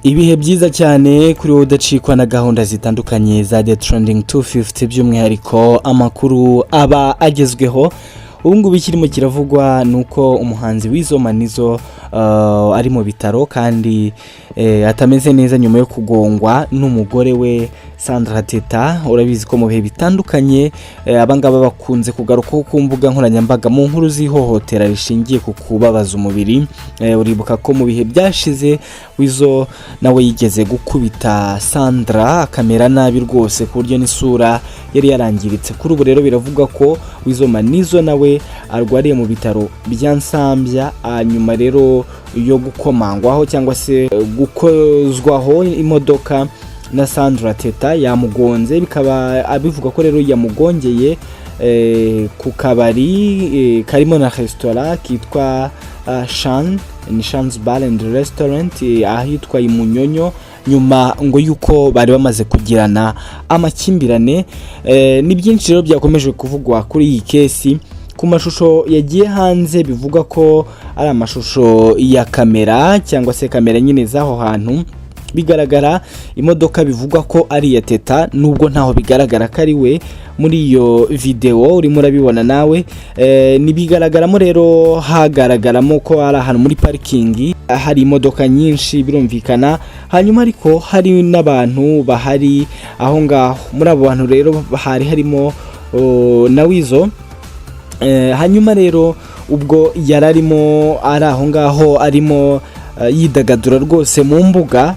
Ibihe byiza cyane kuri wowe udacikwa na gahunda zitandukanye za The Trending 250, by'umwihariko amakuru aba agezweho. Ubu ngubu ikirimo kiravugwa ni uko umuhanzi Weasel Manizo ari mu bitaro kandi atameze neza nyuma yo kugongwa n'umugore we Sandra Teta. Urabizi ko mu bihe bitandukanye abangaba bakunze kugarukaho ku mbuga nkoranyambaga mu nkuru z'ihohotera rishingiye ku kubabaza umubiri. Uribuka ko mu bihe byashize Weasel nawe yigeze gukubita Sandra akamera nabi rwose, ku buryo n'isura yari yarangiritse. Kuri ubu rero biravugwa ko Weasel Manizo nawe arwariye mu bitaro bya Nsambya, nyuma rero yo gukomangwaho cyangwa se gukozwaho imodoka na Sandra Teta yamugonze. Bikaba abivuga ko rero yamugongeye ku kabari karimo na resitora kitwa Shan, ni Shan's Bar and Restaurant, ahitwa i Munyonyo, nyuma ngo yuko bari bamaze kugirana amakimbirane. Ni byinshi rero byakomeje kuvugwa kuri iyi case. Ku mashusho yagiye hanze, bivuga ko ari amashusho ya kamera cyangwa se kamera nyine z'aho hantu, bigaragara imodoka bivugwa ko ari iya Teta, nubwo ntaho bigaragara ko ari we muri iyo videwo urimo urabibona nawe. Ntibigaragaramo rero, hagaragaramo ko ari ahantu muri parikingi hari imodoka nyinshi, birumvikana. Hanyuma ariko hari n'abantu bahari aho ngaho. Muri abo bantu rero hari harimo na Weasel. Hanyuma rero ubwo yari arimo ari aho ngaho arimo yidagadura rwose mu mbuga,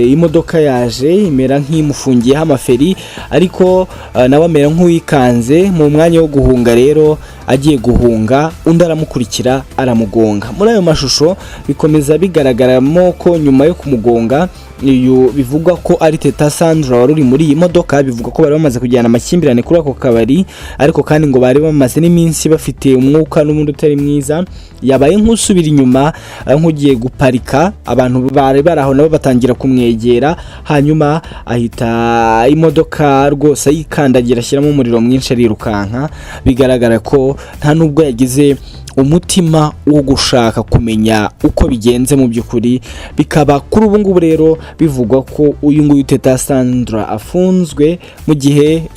imodoka yaje imera nk'imufungiyeho amaferi, ariko nawe amera nk'uwikanze. Mu mwanya wo guhunga rero, agiye guhunga, undi aramukurikira aramugonga. Muri ayo mashusho bikomeza bigaragaramo ko nyuma yo kumugonga, uyu bivugwa ko ari Teta Sandra wari uri muri iyi modoka, bivugwa ko bari bamaze kugirana amakimbirane kuri ako kabari, ariko kandi ngo bari bamaze n'iminsi bafite umwuka n'ubundi utari mwiza, yabaye nk'usubira inyuma nk'ugiye guparika, abantu bari bari aho nabo batangira kumwegera, hanyuma ahita imodoka rwose ayikandagira, ashyiramo umuriro mwinshi, arirukanka. Bigaragara ko nta nubwo yagize umutima wo gushaka kumenya uko bigenze mu by'ukuri. Bikaba kuri ubu ngubu rero bivugwa ko uyu nguyu Teta Sandra afunzwe mu gihe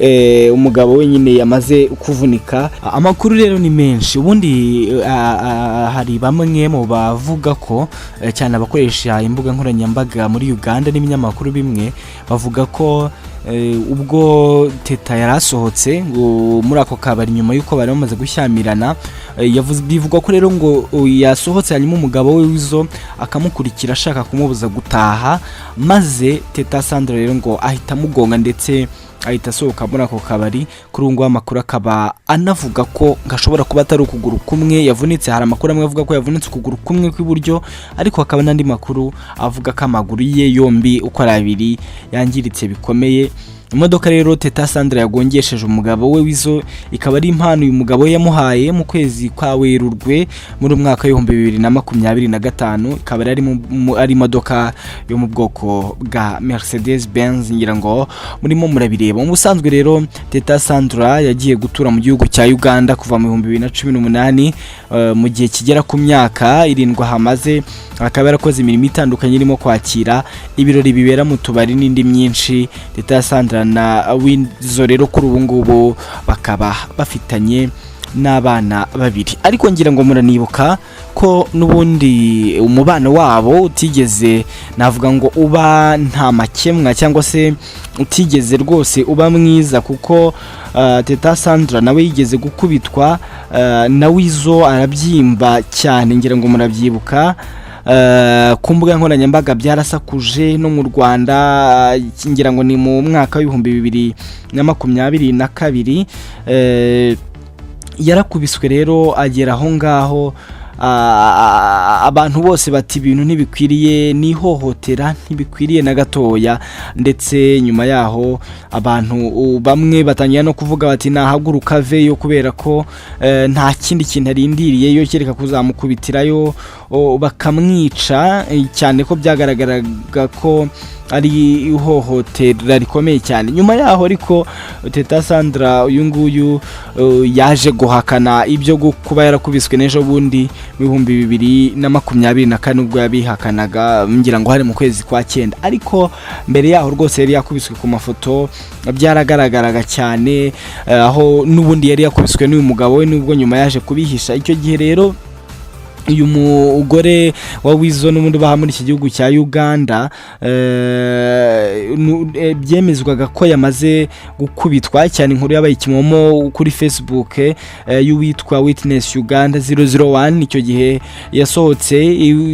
umugabo we nyine yamaze kuvunika. Amakuru rero ni menshi. Ubundi hari bamwe mu bavuga ko cyane abakoresha imbuga nkoranyambaga muri Uganda n'ibinyamakuru bimwe, bavuga ko ubwo Teta yari asohotse ngo muri ako kabari nyuma y'uko bari bamaze gushyamirana, bivugwa ko rero ngo yasohotse, hanyuma umugabo we Weasel akamukurikira ashaka kumubuza gutaha, maze Teta Sandra rero ngo ahita amugonga ndetse ahita asohoka muri ako kabari. Kuri ubu ngubu amakuru akaba anavuga ko ngo ashobora kuba atari ukuguru kumwe yavunitse. Hari amakuru amwe avuga ko yavunitse ukuguru kumwe kw'iburyo, ariko hakaba n'andi makuru avuga ko amaguru ye yombi uko ari abiri yangiritse bikomeye. Imodoka rero Teta Sandra yagongesheje umugabo we Weasel ikaba ari impano uyu mugabo we yamuhaye mu kwezi kwa Werurwe muri mwaka w'2025, ikaba ari imodoka yo mu bwoko bwa Mercedes Benz, ngira ngo murimo murabireba. Mu busanzwe rero Teta Sandra yagiye gutura mu gihugu cya Uganda kuva mu 2018, mu gihe kigera ku myaka 7 ahamaze, akaba yarakoze imirimo itandukanye irimo kwakira ibirori bibera mu tubari n'indi myinshi. Teta Sandra na Weasel rero kuri ubu ngubu bakaba bafitanye n'abana babiri, ariko ngira ngo muranibuka ko n'ubundi umubano wabo utigeze, navuga ngo uba nta makemwa, cyangwa se utigeze rwose uba mwiza, kuko Teta Sandra nawe yigeze gukubitwa na Weasel arabyimba cyane, ngira ngo murabyibuka. Ku mbuga nkoranyambaga byarasakuje no mu Rwanda, ngira ngo ni mu mwaka w'2022. Yarakubiswe rero agera aho ngaho, abantu bose bati ibintu ntibikwiriye, ni ihohotera, ntibikwiriye na gatoya. Ndetse nyuma yaho abantu bamwe batangira no kuvuga bati nahaguruka aveyo, kubera ko nta kindi kintu arindiriyeyo kereka kuzamukubitirayo. bakamwica, cyane ko byagaragaraga ko ari ihohotera rikomeye cyane. Nyuma yaho ariko Teta Sandra uyu nguyu yaje guhakana ibyo kuba yarakubiswe n'ejo bundi mu 2024, ubwo yabihakanaga ngira ngo hari mu kwezi kwa cyenda. Ariko mbere yaho rwose yari yakubiswe ku mafoto, byaragaragaraga cyane, aho n'ubundi yari yakubiswe n'uyu mugabo we, nubwo nyuma yaje kubihisha. Icyo gihe rero uyu mugore wa Weasel n'ubundi ubaha muri iki gihugu cya Uganda, byemezwaga ko yamaze gukubitwa cyane. Inkuru yabaye kimomo kuri Facebook y'uwitwa Witness Uganda 001 icyo gihe yasohotse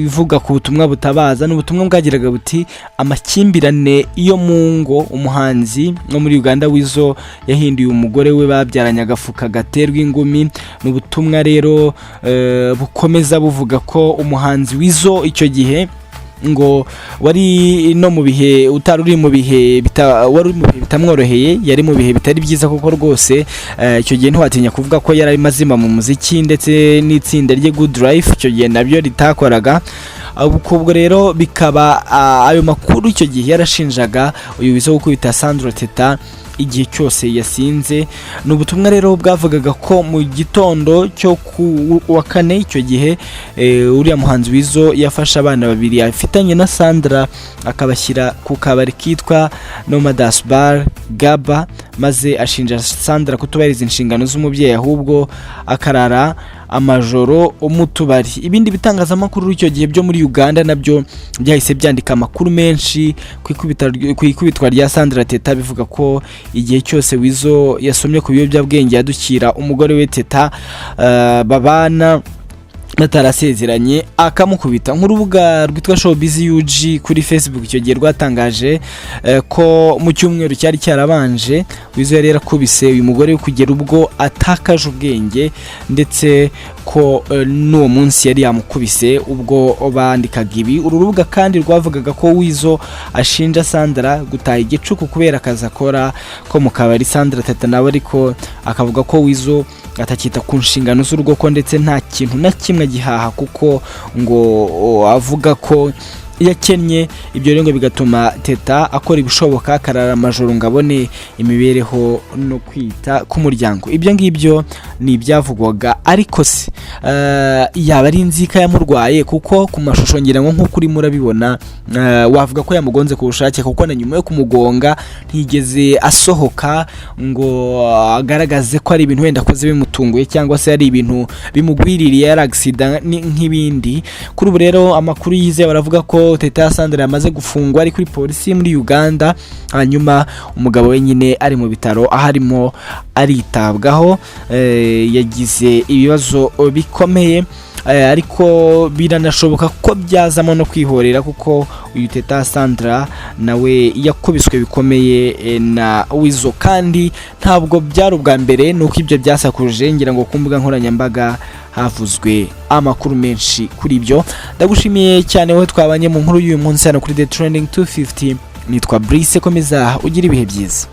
ivuga ku butumwa butabaza. Ni ubutumwa bwagiraga buti: "Amakimbirane yo mu ngo, umuhanzi wo muri Uganda Weasel yahinduye umugore we babyaranye agafuka gaterwa ingumi." Ni ubutumwa rero bukomeza buvuga ko umuhanzi Weasel icyo gihe ngo wari no mu bihe utari uri mu bihe wari uri mu bihe bitamworoheye, yari mu bihe bitari byiza kuko rwose icyo gihe ntiwatinya kuvuga ko yari arimo azima mu muziki, ndetse n'itsinda rye Good Life icyo gihe nabyo ritakoraga. Ubwo rero bikaba ayo makuru icyo gihe yarashinjaga uyu Weasel gukubita Sandra Teta igihe cyose yasinze. Ni ubutumwa rero bwavugaga ko mu gitondo cyo ku wa kane icyo gihe uriya muhanzi Weasel yafashe abana babiri afitanye na Sandra, akabashyira ku kabari kitwa Nomadas Bar Gaba, maze ashinja Sandra kutubahiriza inshingano z'umubyeyi, ahubwo akarara amajoro mu tubari. Ibindi bitangazamakuru icyo gihe byo muri Uganda nabyo byahise byandika amakuru menshi ku ikubitwa rya Sandra Teta, bivuga ko igihe cyose Weasel yasomye ku biyobyabwenge yadukira umugore we Teta babana batarasezeranye, akamukubita. Nk'urubuga rwitwa Showbiz UG kuri Facebook icyo gihe rwatangaje ko mu cyumweru cyari cyarabanje Weasel yari yarakubise uyu mugore we kugera ubwo atakaje ubwenge, ndetse ko n'uwo munsi yari yamukubise ubwo bandikaga ibi. Uru rubuga kandi rwavugaga ko Weasel ashinja Sandra gutaha igicuku kubera akazi akora ko mu kabari. Sandra Teta nawe ariko akavuga ko Weasel atakita ku nshingano z'urugo, ko ndetse nta kintu na kimwe gihaha, kuko ngo avuga ko yakennye. Ibyo rero ngo bigatuma Teta akora ibishoboka akarara amajoro ngo abone imibereho no kwita ku muryango. Ibyo ngibyo ni ibyavugwaga, ariko se yaba ari inzika yamurwaye? Kuko ku mashusho ngira ngo nk'uko urimo urabibona, wavuga ko yamugonze ku bushake, kuko na nyuma yo kumugonga ntigeze asohoka ngo agaragaze ko ari ibintu wenda akoze bimutunguye cyangwa se ari ibintu bimugwiririye, ari accident nk'ibindi. Kuri ubu rero amakuru yizewe baravuga ko Teta Sandra yamaze gufungwa, ari kuri polisi muri Uganda, hanyuma umugabo we nyine ari mu bitaro aho arimo aritabwaho. Yagize ibibazo bikomeye, ariko biranashoboka ko byazamo no kwihorera, kuko uyu Teta Sandra nawe yakubiswe bikomeye na Weasel, kandi ntabwo byari ubwa mbere. Nuko ibyo byasakuje, ngira ngo ku mbuga nkoranyambaga havuzwe amakuru menshi kuri ibyo. Ndagushimiye cyane wowe twabanye mu nkuru y'uyu munsi hano kuri The Trending 250. Nitwa Brice, komeza ugira ibihe byiza.